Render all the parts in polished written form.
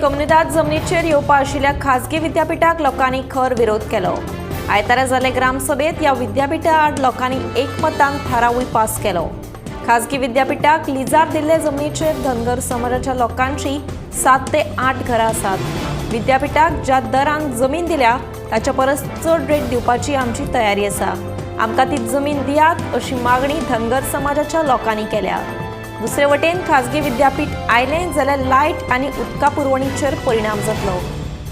कोमुनिदाद जमनीचेर येवपा आशिल्ल्या खाजगी विद्यापीठाक लोकांनी खर विरोध केलो. आयतारा जाल्ले ग्रामसभेत ह्या विद्यापीठा आड लोकांनी एकमतान थारावूय पास केलो. खाजगी विद्यापीठाक लिजार दिल्ले जमनीचेर धनगर समाजाच्या लोकांची 7 ते 8 घरां आसात. विद्यापीठाक ज्या दरान जमीन दिल्या ताच्या परस चड रेट दिवपाची आमची तयारी आसा. आमकां ती जमीन दियात अशी मागणी धनगर समाजाच्या लोकांनी केल्या. दुसरे वटेन खाजगी विद्यापीठ आयलें जाल्यार लायट आनी उदका पुरवणीचेर परिणाम जातलो,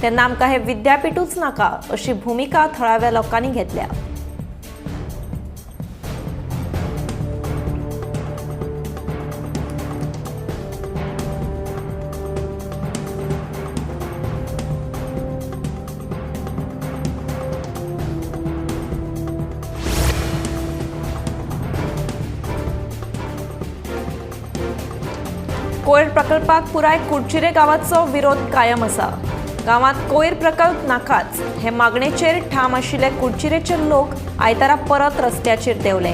तेन्ना आमकां हें विद्यापीठूच नाका अशी भुमिका थळाव्या लोकांनी घेतल्या. कोयर प्रकल्पाक पुराय कुडचिरे गांवाचो विरोध कायम आसा. गांवांत कोयर प्रकल्प नाकाच हे मागणेचेर ठाम आशिल्ले कुडचिरेचे लोक आयतारा परत रस्त्याचेर देंवले.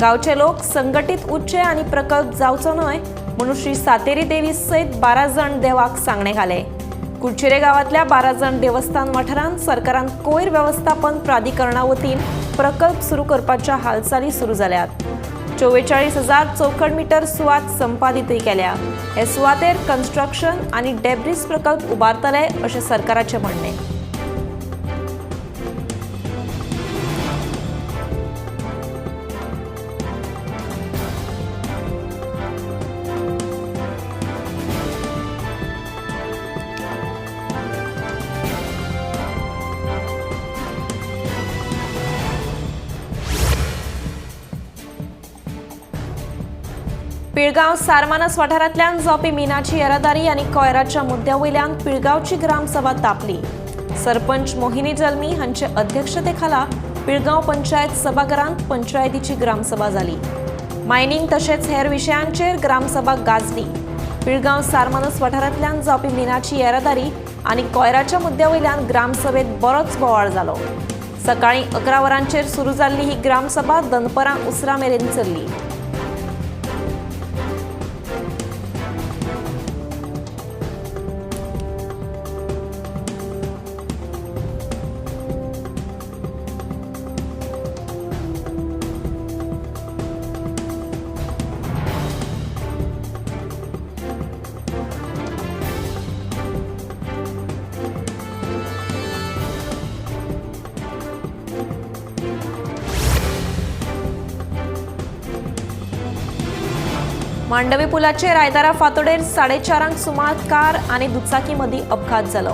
गांवचे लोक संघटीत उरचे आनी प्रकल्प जावचो न्हय म्हणून श्री सातेरी देवी सयत 12 जाण देवाक सांगणे घाले. कुडचिरे गांवांतल्या 12 जाण देवस्थान वाठारांत सरकारान कोयर वेवस्थापन प्राधिकरणा वतीन प्रकल्प सुरू करपाच्या हालचाली सुरू जाल्यात. 44,000 चौखण मीटर सुवात संपादितूय केल्या. हे सुवातेर कन्स्ट्रक्शन आनी डेब्रीज प्रकल्प उबारतले अशें सरकाराचें म्हणणें. पिळगांव सारमानस वाठारांतल्यान जावपी मिनाची येरादारी आनी कोयराच्या मुद्द्या वयल्यान पिळगांवची ग्रामसभा तापली. सरपंच मोहिनी जल्मी हांचे अध्यक्षतेखाला पिळगांव पंचायत सभाघरांत पंचायतीची ग्रामसभा जाली. मायनिंग तशेंच हेर विशयांचेर ग्रामसभा गाजली. पिळगांव सारमानस वाठारांतल्यान जावपी मिनाची येरादारी आनी कोयराच्या मुद्द्या वयल्यान ग्रामसभेत बरोच बोवाळ जालो. सकाळीं 11 वरांचेर सुरू जाल्ली ही ग्रामसभा दनपरां उसरां मेरेन चल्ली. मांडवी पुलाचेर आयतारा फांतोडेर 4:30 सुमार कार आनी दुचाकी मदीं अपघात जालो.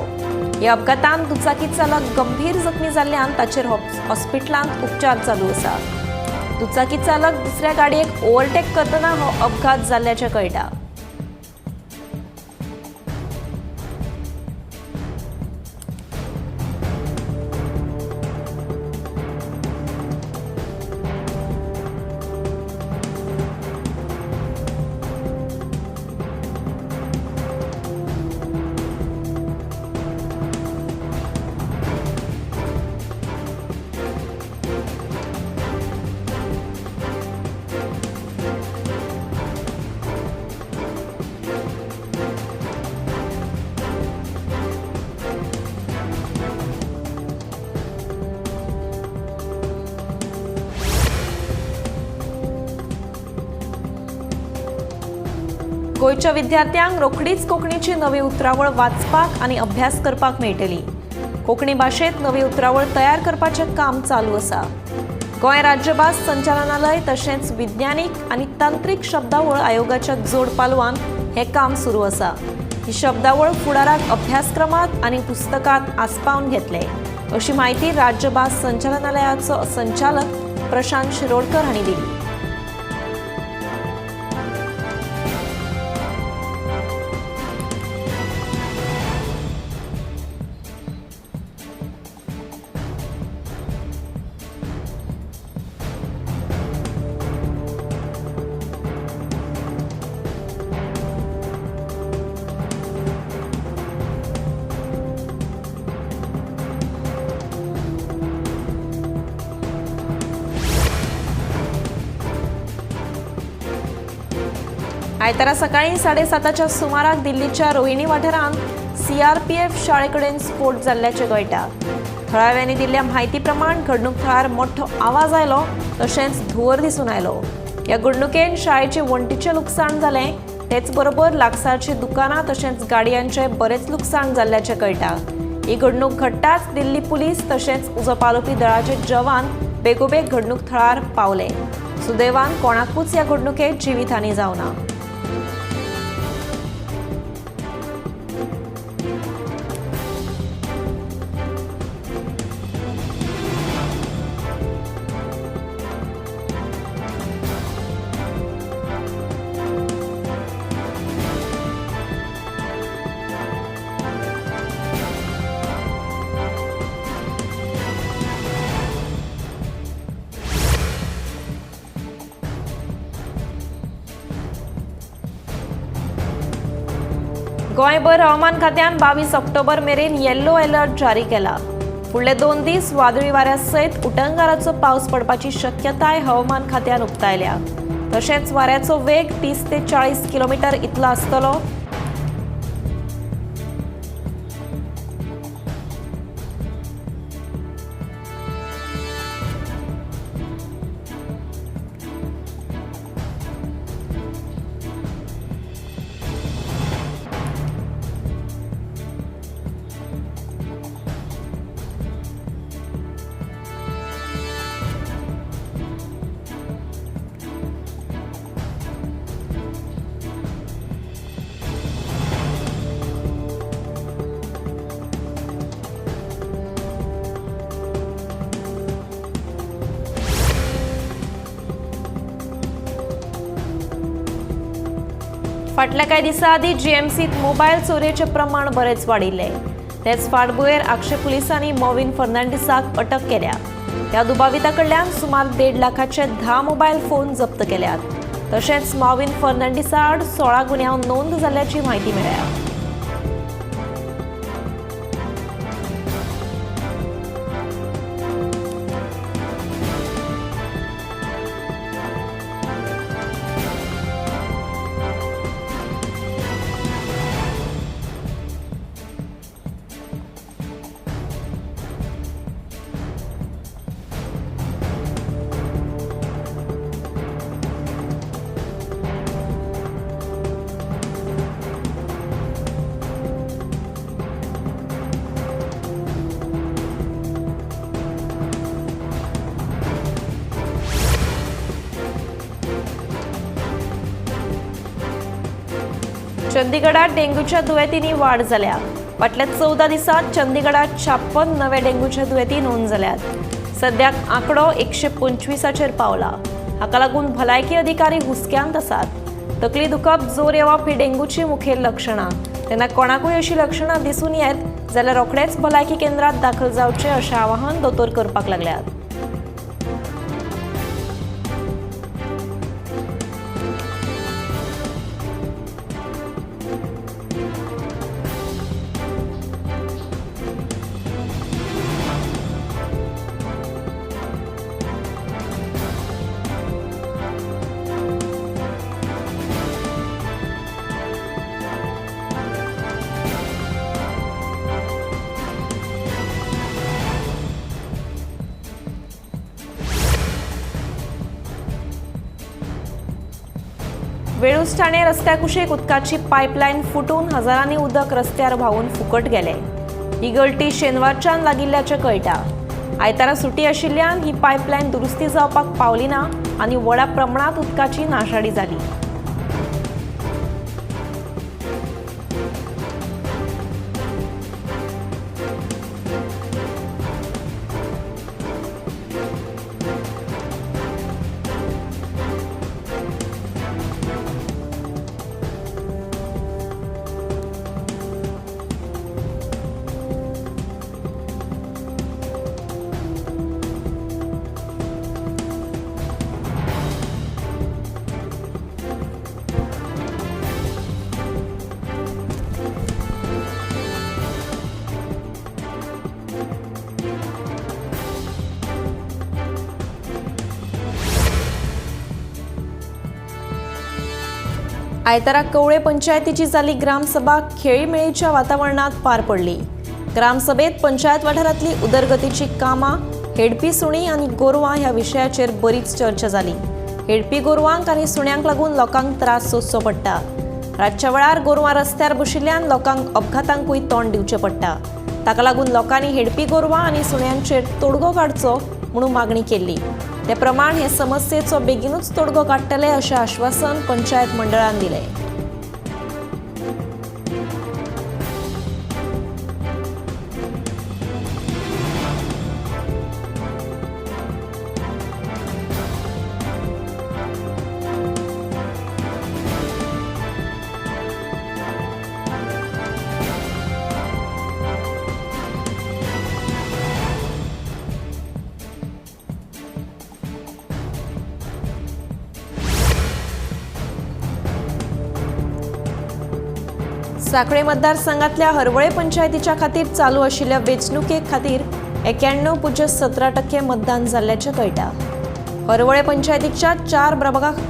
ह्या अपघातान दुचाकी चालक गंभीर जखमी जाल्ल्यान ताचेर हॉस्पिटलांत उपचार चालू आसा. दुचाकी चालक दुसऱ्या गाडयेक ओव्हरटेक करतना हो अपघात जाल्ल्याचें कळटा. गोंयच्या विद्यार्थ्यांक रोखडीच कोंकणीची नवी उतरावळ वाचपाक आनी अभ्यास करपाक मेळटली. कोंकणी भाशेंत नवी उतरावळ तयार करपाचें काम चालू आसा. गोंय राज्यभास संचालनालय तशेंच विज्ञानीक आनी तंत्रीक शब्दावळ आयोगाच्या जोड पालवान हें काम सुरू आसा. ही शब्दावळ फुडाराक अभ्यासक्रमांत आनी पुस्तकांत आस्पावन घेतले अशी म्हायती राज्यभास संचालनालयाचो संचालक प्रशांत शिरोडकर हांणी दिली. आयतारा सकाळी 7:30 सुमाराक दिल्लीच्या रोहिणी वाठारांत सीआरपीएफ शाळे कडेन स्फोट जाल्ल्याचें कळटा. थळाव्यांनी दिल्ल्या म्हायती प्रमाण घडणूक थळार मोठो आवाज आयलो तशेंच धुंवर दिसून आयलो. ह्या घडणुकेन शाळेचे वण्टीचें लुकसाण जालें, तेच बरोबर लागसारची दुकानां तशेंच गाडयांचें बरेंच लुकसाण जाल्ल्याचें कळटा. ही घडणूक घडटाच दिल्ली पुलीस तशेंच उजो पालोवपी दळाचे जवान बेगोबेग घडणूक थळार पावले. सुदैवान कोणाकूच ह्या घडणुकेत जिवीतहानी जावना. गोंयभर हवामान खात्यान 22 ऑक्टोबर मेरेन येल्लो अलर्ट जारी केला. फुडले 2 दीस वादळी वाऱ्या सयत उटंगाराचो पावस पडपाची शक्यताय हवामान खात्यान उक्तायल्या. तशेंच वाऱ्याचो वेग 30 ते 40 किलोमीटर इतलो आसतलो. फाटल्या कांय दिसां आदीं जीएमसीत मोबायल चोरयेचें प्रमाण बरेंच वाडिल्लें. तेच फाटभुंयेर आगशे पुलिसांनी मॉविन फर्नांडीसाक अटक केल्या. ह्या दुबाविता कडल्यान सुमार 1.5 लाखाचे 10 मोबायल फोन जप्त केल्यात. तशेंच मॉविन फर्नांडीसा आड 16 गुन्यांव नोंद जाल्ल्याची म्हायती मेळ्ळ्या. चंदीगडात डेंग्यूच्या दुयेंतींनी वाड जाल्या. फाटल्या 14 दिसांत चंदीगडात 56 नवे डेंग्यूच्या दुयेंती नोंद जाल्यात. सद्याक आंकडो 125चेर पावला. हाका लागून भलायकी अधिकारी हुस्क्यांत आसात. तकली दुखप, जोर येवप ही डेंग्यूची मुखेल लक्षणां. तेन्ना कोणाकूय अशी लक्षणां दिसून येत जाल्यार रोखडेच भलायकी केंद्रात दाखल जावचें अशें आवाहन दोतोर करपाक लागल्यात. वेळूस ठाणे रस्त्या कुशीक उदकाची पायपलायन फुटून हजारांनी उदक रस्त्यार व्हांवून फुकट गेले. ही गळटी शेनवारच्यान लागिल्ल्याचें कळटा. आयतारा सुटी आशिल्ल्यान ही पायपलायन दुरुस्ती जावपाक पावली ना आनी व्हडा प्रमाणांत उदकाची नाशाडी जाली. आयतारा कवळे पंचायतीची जाल्ली ग्रामसभा खेळीमेळीच्या वातावरणात पार पडली. ग्रामसभेत पंचायत वाठारांतली उदरगतीची कामां, हेडपी सुणी आनी गोरवां ह्या विशयाचेर बरीच चर्चा जाली. हेडपी गोरवांक आनी सुण्यांक लागून लोकांक त्रास सोंसचो पडटा. रातच्या वेळार गोरवां रस्त्यार बशिल्ल्यान लोकांक अपघातांकूय तोंड दिवचें पडटा. ताका लागून लोकांनी हेडपी गोरवां आनी सुण्यांचेर तोडगो काडचो म्हणून मागणी केल्ली. ते प्रमाण हे समस्येचो बेगीनूच तोडगो काडटले अशें आश्वासन पंचायत मंडळान दिलें. सांखळे मतदारसंघातल्या हरवळे पंचायतीच्या खातीर चालू आशिल्ल्या वेंचणुके खातीर 91.17% मतदान जाल्ल्याचें कळटा. हरवळे पंचायतीच्या 4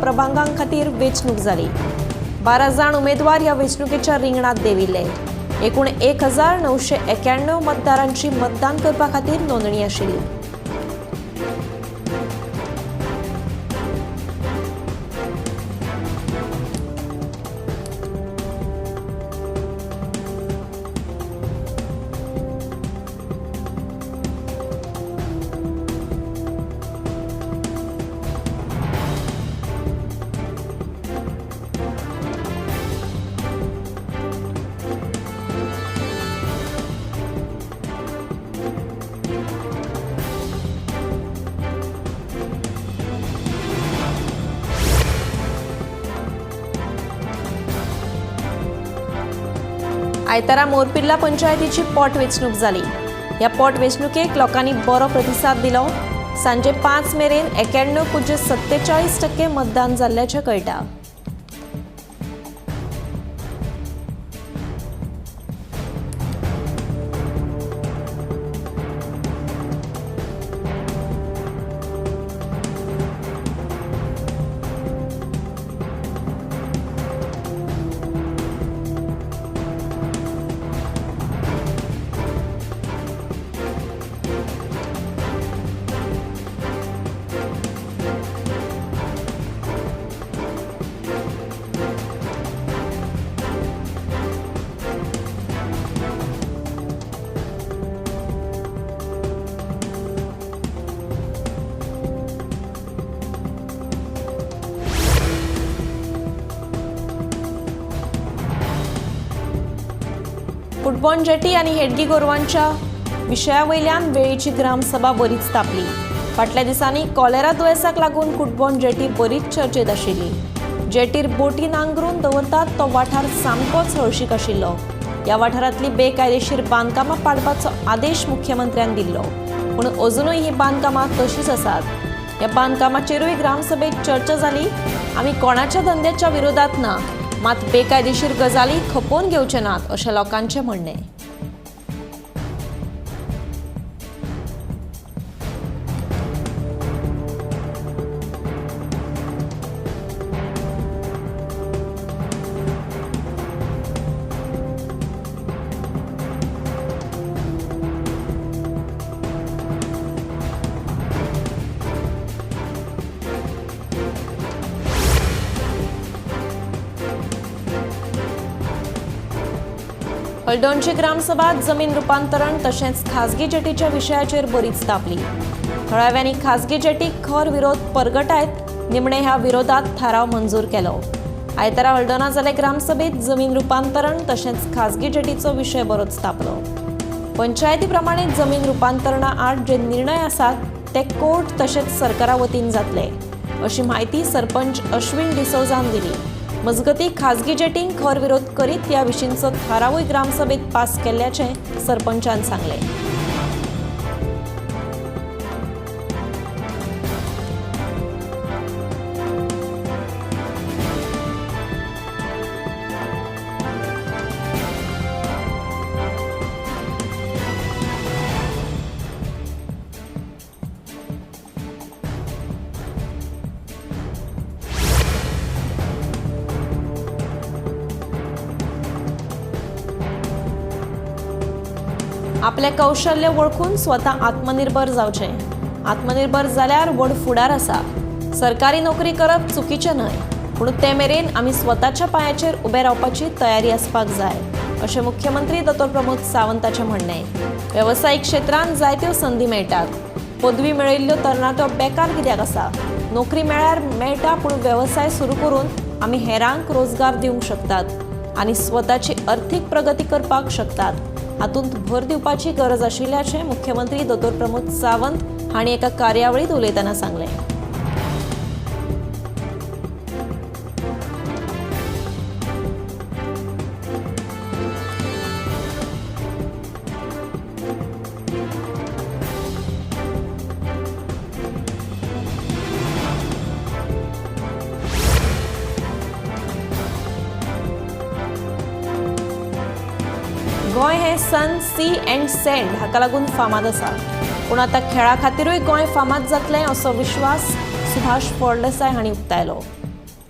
प्रभागां खातीर वेंचणूक जाली. 12 जाण उमेदवार ह्या वेंचणुकेच्या रिंगणांत देंविल्ले. एकूण 1991 मतदारांची मतदान करपा खातीर नोंदणी आशिल्ली. आयतारा मोरपिर्ला पंचायतीची पोटवेंचणूक जाली. ह्या पोटवेंचणुकेक लोकांनी बरो प्रतिसाद दिलो. सांजे 5 मेरेन 91.47% मतदान जाल्ल्याचें कळटा. कुटबॉन जेटी आनी हेडगी गोरवांच्या विशया वयल्यान वेळीची ग्रामसभा बरीच तापली. फाटल्या दिसांनी कॉलेरा दुयेंसाक लागून कुटबॉन जेटी बरीच चर्चेत आशिल्ली. जेटीर बोटी नांगरून दवरतात तो वाठार सामकोच हळशीक आशिल्लो. ह्या वाठारांतली बेकायदेशीर बांदकामां पाडपाचो आदेश मुख्यमंत्र्यान दिल्लो, पूण अजुनूय ही बांदकामां तशींच आसात. ह्या बांदकामाचेरूय ग्रामसभेत चर्चा जाली. आमी कोणाच्या धंद्याच्या विरोधात ना, मात बेकायदेशीर गजाली खपोवन घेवचे नात अशें लोकांचें म्हणणें. हळदोणची ग्रामसभा जमीन रुपांतरण तशेंच खाजगी जेटीच्या विशयाचेर बरीच तापली. थळाव्यांनी खाजगी जेटीक खर विरोध परगटायत निमणे ह्या विरोधात थाराव मंजूर केलो. आयतारा हळदोणा जाले ग्रामसभेत जमीन रुपांतरण तशेंच खाजगी जेटीचो विशय बरोच तापलो. पंचायती प्रमाणे जमीन रुपांतरणा आड जे निर्णय आसात ते कोर्ट तशेंच सरकारा वतीन जातले अशी म्हायती सरपंच अश्विन डिसोजान दिली. मजगती खाजगी जेटींक खर विरोध करीत ह्या विशींचो थारावूय ग्रामसभेत पास केल्ल्याचें सरपंचान सांगलें. आपलें कौशल्य वळखून स्वता आत्मनिर्भर जावचें. आत्मनिर्भर जाल्यार व्हड फुडार आसा. सरकारी नोकरी करप चुकीचें न्हय, पूण ते मेरेन आमी स्वताच्या पांयाचेर उबे रावपाची तयारी आसपाक जाय अशें मुख्यमंत्री दोतोर प्रमोद सावंताचें म्हणणें. वेवसायीक क्षेत्रांत जायत्यो संदी मेळटात. पदवी मेळयल्ल्यो तरणाटो बेकार कित्याक आसा? नोकरी मेळ्ळ्यार मेळटा, पूण वेवसाय सुरू करून आमी हेरांक रोजगार दिवंक शकतात आनी स्वताची अर्थीक प्रगती करपाक शकतात. हातूंत भर दिवपाची गरज आशिल्ल्याचें मुख्यमंत्री दोतोर प्रमोद सावंत हांणी एका कार्यावळींत उलयतना सांगलें. गोंय हें सन, सी अँड सँड हाका लागून फामाद आसा, पूण आतां खेळा खातीरूय गोंय फामाद जातलें असो विश्वास सुभाष फळदेसाय हांणी उक्तायलो.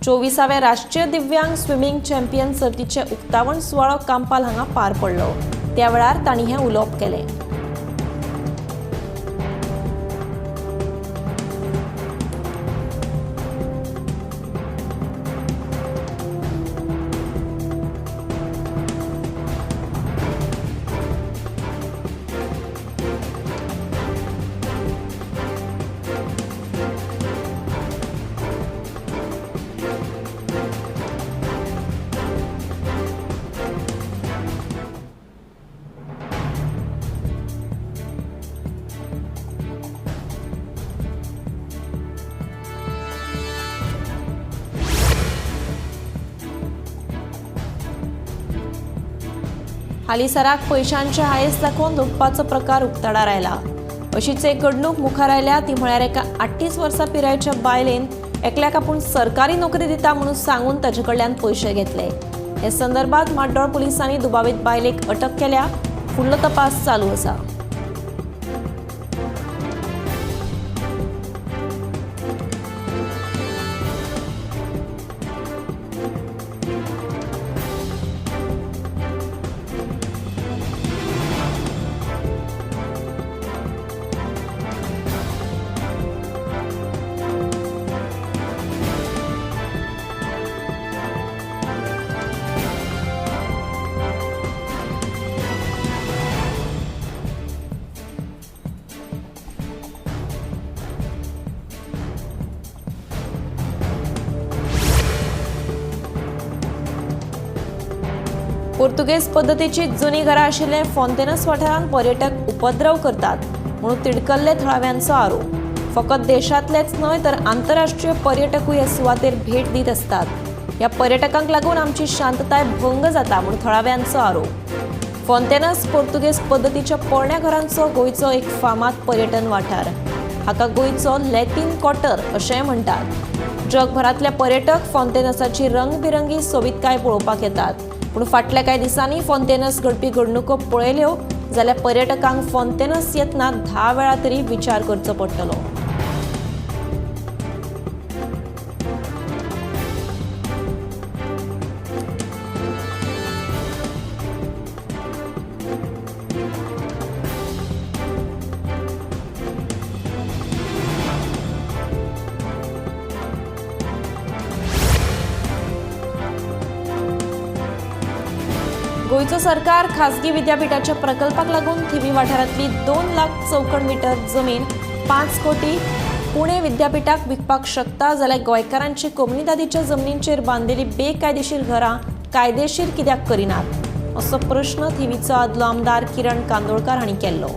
24व्या राष्ट्रीय दिव्यांग स्विमींग चॅम्पियन सर्तीचें उक्तावण सुवाळो कांपाल हांगा पार पडलो. त्या वेळार तांणी हें उलोवप केलें. हालींसराक पयशांचे हायस दाखोवन लुटपाचो प्रकार उक्ताडार आयला. अशीच एक घडणूक मुखार आयल्या ती म्हळ्यार एका 38 वर्सां पिरायेच्या बायलेन एकल्याक आपूण सरकारी नोकरी दिता म्हणून सांगून ताचे कडल्यान पयशे घेतले. हे संदर्भात माड्डोळ पुलिसांनी दुबावीत बायलेक अटक केल्या. फुडलो तपास चालू आसा. पुर्तुगेज पद्दतीची जुनी घरां आशिल्ले फोंतेनस वाठारांत पर्यटक उपद्रव करतात म्हणून तिडकल्ले थळाव्यांचो आरोप. फकत देशांतलेच न्हय तर आंतरराष्ट्रीय पर्यटकूय हे सुवातेर भेट दीत आसतात. ह्या पर्यटकांक लागून आमची शांतताय भंग जाता म्हूण थळाव्यांचो आरोप. फोंतेनस पुर्तुगेज पद्दतीच्या पोरण्या घरांचो गोंयचो एक फामाद पर्यटन वाठार. हाका गोंयचो लॅटीन क्वार्टर अशेंय म्हणटात. जगभरांतले पर्यटक फोंतेनसाची रंगबिरंगी सोबीतकाय पळोवपाक येतात, पूण फाटल्या कांय दिसांनी फोंतेनस घडपी घडणुको पळयल्यो जाल्यार पर्यटकांक फोंतेनस येतना 10 वेळा तरी विचार करचो पडटलो. गोंयचो सरकार खासगी विद्यापीठाच्या प्रकल्पाक लागून थिवी वाठारांतली 2 लाख चौखण मीटर जमीन 5 कोटी पुणे विद्यापीठाक विकपाक शकता जाल्यार गोंयकारांची कोमुनिदादीच्या जमनींचेर बांदिल्ली बेकायदेशीर घरां कायदेशीर कित्याक करिनात असो प्रश्न थिवीचो आदलो आमदार किरण कांदोळकार हांणी केल्लो.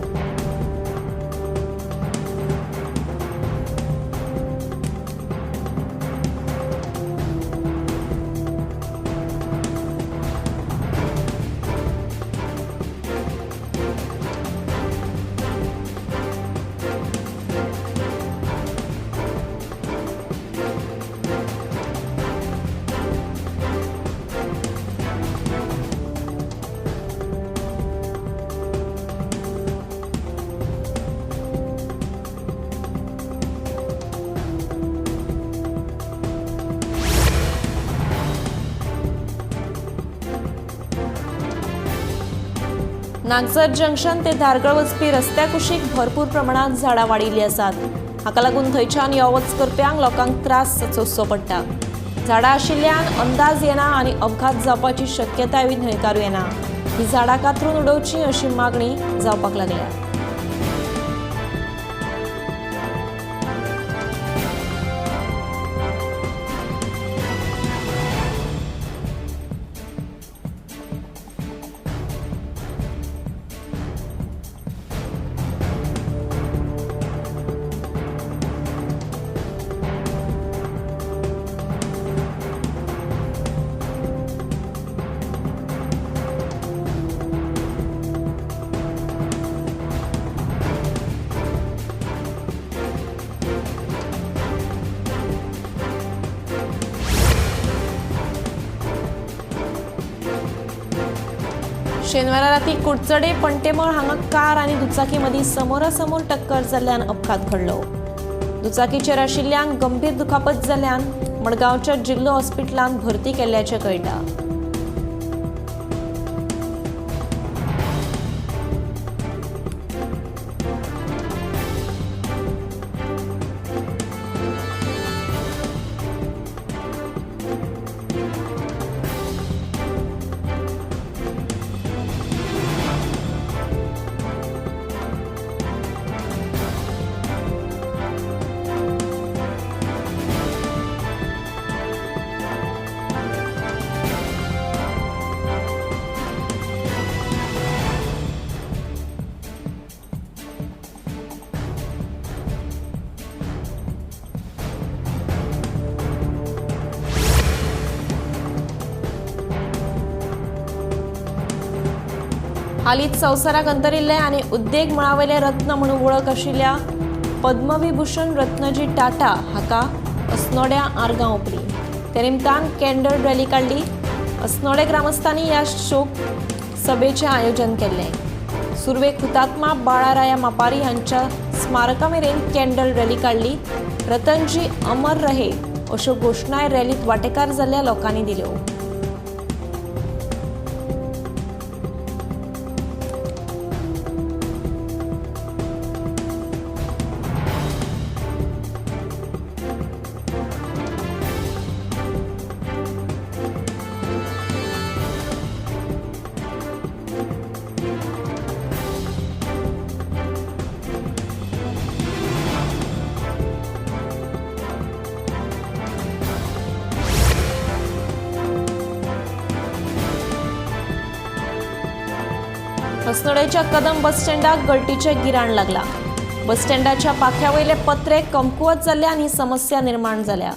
नागझर जंक्शन ते धारगळ वचपी रस्त्या कुशीक भरपूर प्रमाणात झाडां वाडिल्लीं आसात. हाका लागून थंयच्यान यो वच करप्यांक लोकांक त्रास सोंसचो पडटा. झाडां आशिल्ल्यान अंदाज येना आनी अपघात जावपाची शक्यताय न्हयकारूं येना. ही झाडां कातरून उडोवची अशी मागणी जावपाक लागल्या. शेनवारा राती कुडचडे पणटेमळ हांगा कार आनी दुचाकी मदीं समोरासमोर टक्कर जाल्ल्यान अपघात घडलो. दुचाकीचेर आशिल्ल्यांक गंभीर दुखापत जाल्ल्यान मडगांवच्या जिल्लो हॉस्पिटलांत भरती केल्ल्याचें कळटा. हालींच संवसाराक अंतरिल्ले आनी उद्देग मळावयले रत्न म्हणून वळख आशिल्ल्या पद्मविभूषण रत्नजी टाटा हाका अस्नोड्या आर्गां ओंपली. ते निमतान कॅन्डल रॅली काडली. अस्नोडे ग्रामस्थांनी ह्या शोक सभेचें आयोजन केल्लें. सुरवेक हुतात्मा बाळाराया मापारी हांच्या स्मारका मेरेन कॅन्डल रॅली काडली. रतनजी अमर रहे अश्यो घोशणाय रॅलींत वांटेकार जाल्ल्या लोकांनी दिल्यो. अस्नोडेच्या कदम बस स्टँडाक गळटीचें गिराण लागला. बस स्टँडाच्या पाख्यावयले पत्रे कमकुवत जाल्ल्यान ही समस्या निर्माण जाल्या.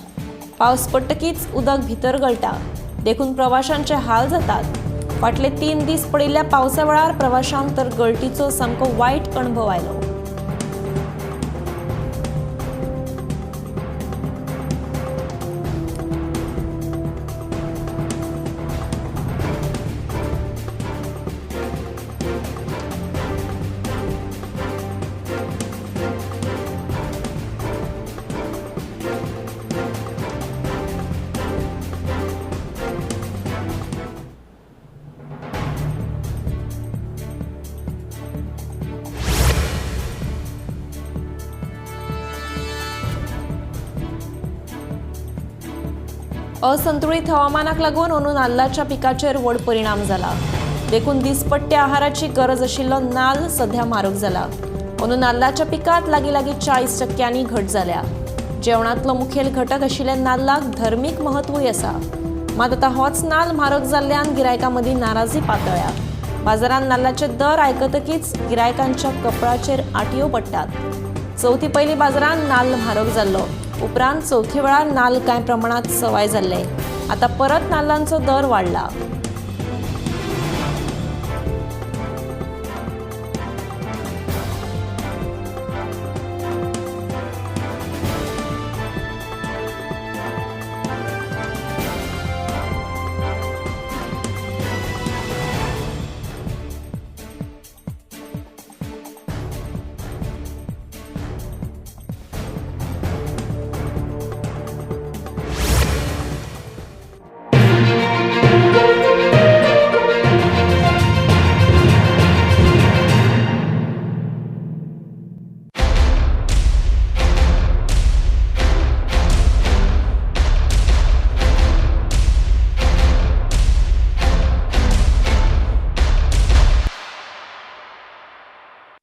पावस पडटकीच उदक भितर गळटा, देखून प्रवाशांचे हाल जातात. फाटले 3 दीस पडिल्ल्या पावसा वेळार प्रवाशांक तर गळटीचो सामको वायट अणभव आयलो. असंतुळीत हवामानाक लागून अंदू नाल्लाच्या पिकाचेर व्हड परिणाम जाला. देखून दिसपट्ट्या आहाराची गरज आशिल्लो नाल्ल सध्या म्हारग जाला. अंदू नाल्लाच्या पिकांत लागीं लागीं 40% घट जाल्या. जेवणांतलो मुखेल घटक आशिल्ल्या नाल्लाक धर्मीक म्हत्वूय आसा. मात आतां होच नाल्ल म्हारग जाल्ल्यान गिरायकां मदीं नाराजी पातळ्ळ्या. बाजारांत नाल्लाचे दर आयकतकीच गिरायकांच्या कपळाचेर आटयो पडटात. चवथी पयलीं बाजारांत नाल्ल म्हारग जाल्लो. उपरांत चवथी वेळार नाल्ल कांय प्रमाणांत सवाय जाल्ले. आतां परत नाल्लांचो दर वाडला.